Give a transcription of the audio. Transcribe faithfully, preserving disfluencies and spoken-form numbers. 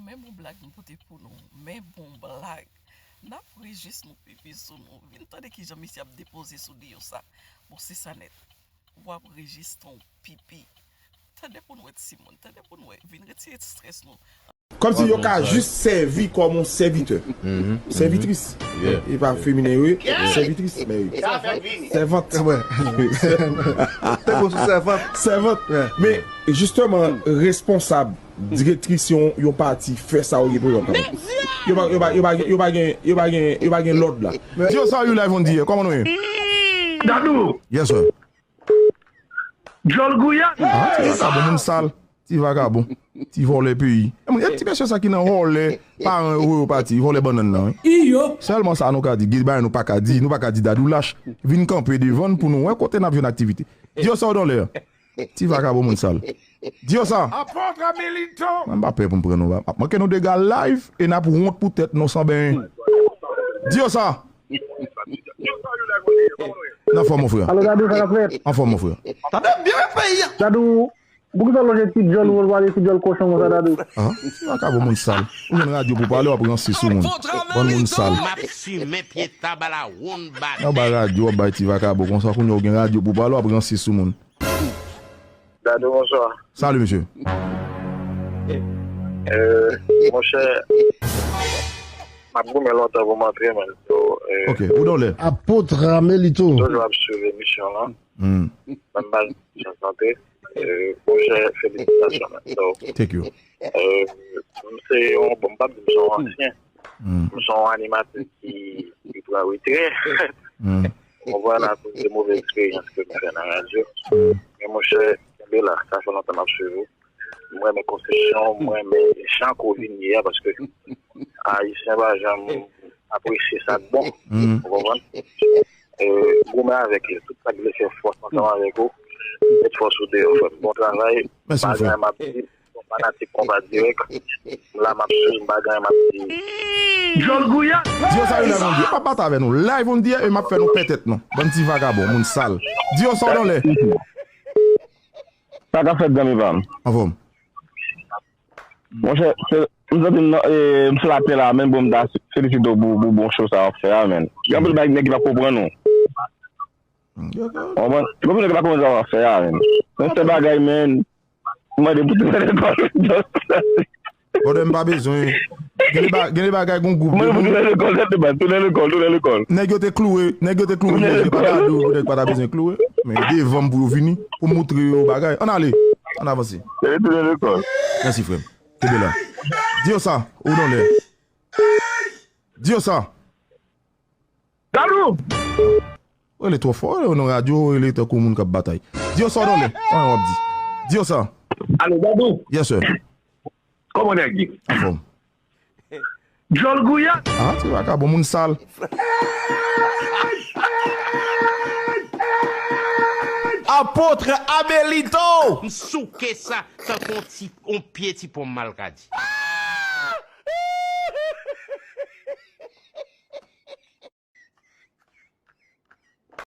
Men bon blag m pote pou nou. Men bon blag. N ap ri jis nou pipi sou nou. Vin tande kijan misye ap depoze sou Diyosa. Bon, se sa nèt. W ap ri jis tan w pipi. Tande pou n wè timoun. Tande pou n wè. Vin retire ti strès nou. Kòmsi yo ka jis sèvi kòm yon sèvitè. Sèvitris. E pa feminen yo ye. Sèvitris. Men wi. Sèvant. Te bon sou sèvant. Sèvant. Men, jisteman, responsab, direktris yon, yon pati fè sa yo reprezante. Yo pa, yo pa, yo pa, yo pa gen, yo pa gen, yo pa gen lòd la. Diyosa, you live on the air. Kòman nou ye? Dadou. Yes, sir. Djòl gouyad. Ah, ti vakabon, moun sal. Ti vakabon. Ti vòlè peyi. E moun, e ti mesye sa ki nan vòlè paran yo voye yo pati, vòlè bannann nan, wi. Iyo. Sèlman sa nou ka di, gen bagay nou pa ka di, nou pa ka di Dadou lach. Vin kanpe devan n pou nou wè kote n ap jwenn aktivite. Diyosa ou donlè. Ti vakabon moun sal. Diyosa. Apôtre Melito. Mwen m pa pè pou m pran nou. M ap manke nou dega live e n ap wont pou tèt nou san benyen. Diyosa. N anfòm, mon frè. Alo, Dadou, sa k ap fèt? Anfòm, mon frè. Tande byen peyi a. Dadou, poukisa w lonje ti djòl ou, w pale ti djòl kochon konsa, Dadou? Ah, ti vakabon moun sal. Ou jwenn radyo pou pale, w ap ranse sou moun. Bann moun sal. M ap fimen pye tab a la wonn bat. Nan bay radyo, w ap bay ti vakabon konsa, kounye a w gen radyo pou pale, w ap ranse sou moun. Dadou, bonswa. Salut, monsieur. Euh, monchè, m ap goumen lontan pou m antre, man. So, euh, ok, ou donlè. Apôtre Amelito. Toujou ap swiv emisyon lan. Hmm. Ban m bay chans antre. Euh, monchè, felisitasyon, man. So, thank you. Euh, m se yon, bon, m p ap di m se yon ansyen. M se yon animatè ki, ki pran retrè. Ou konprann, akoz de move eksperyans ke m fè nan radyo. Men monchè, kenbe la, sa fè lontan m ap swiv ou. M renmen konsepsyon, m renmen jan ke w vin ye a, paske Ayisyen pa janm apresye sa k bon. Ou konprann? E, goumen avèk yo, tout sa k vle fè fòs ansanm avèk ou, met fòs ou deyò, frè m. Bon travay. Mèsi, mon frè. Fanatik Konba Dirèk. M la, m ap swiv, m pa gen anyen m ap di. Djòl gouyad. Diyosa, you live on the air. Pa batay avè nou. Live on the air e m ap fè nou pè tèt nou. Bann ti vakabon, moun sal. Diyosa, ou donlè. Sa k ap fèt, zanmi pa m? Anfòm. Monchè, se, m santi m nan, e, m sou latè la, men bon, m ta felisite w pou, pou bon show sa w ap fè a, men. Gen anpil bagay nèg ki pa konprann ou. Konprann? Gen anpil nèg ki pa konprann sa w ap fè a, men. Men se bagay, men. Mande pou tounen lekòl. Brother, m pa bezwen. Gen de ba-, gen de bagay, gon gwoup de moun. Mande pou tounen lekòl, tounen lekòl, tounen lekòl. Nèg yo te kloure, nèg yo te kloure Moyiz, pa ta dou, nèg pa ta bezwen kloure. Men devan m pou yo vini, pou moutre yo bagay. Ann ale, ann avanse. Tounen lekòl. Mèsi, frè m. Kenbe la. Diyosa, ou donlè. Diyosa. Dadou! Rele twò fò, rele nan radyo, rele tankou moun k ap batay. Diyosa w donlè, anyen w ap di. Diyosa. Alo, Dadou? Yes, sir. Kòman nèg ye? Anfòm. Djòl gouyad! Ah, ti vakabon, moun sal. Apôtre Amelito! M souke sa tankou yon ti, yon pye ti pòm malkadi.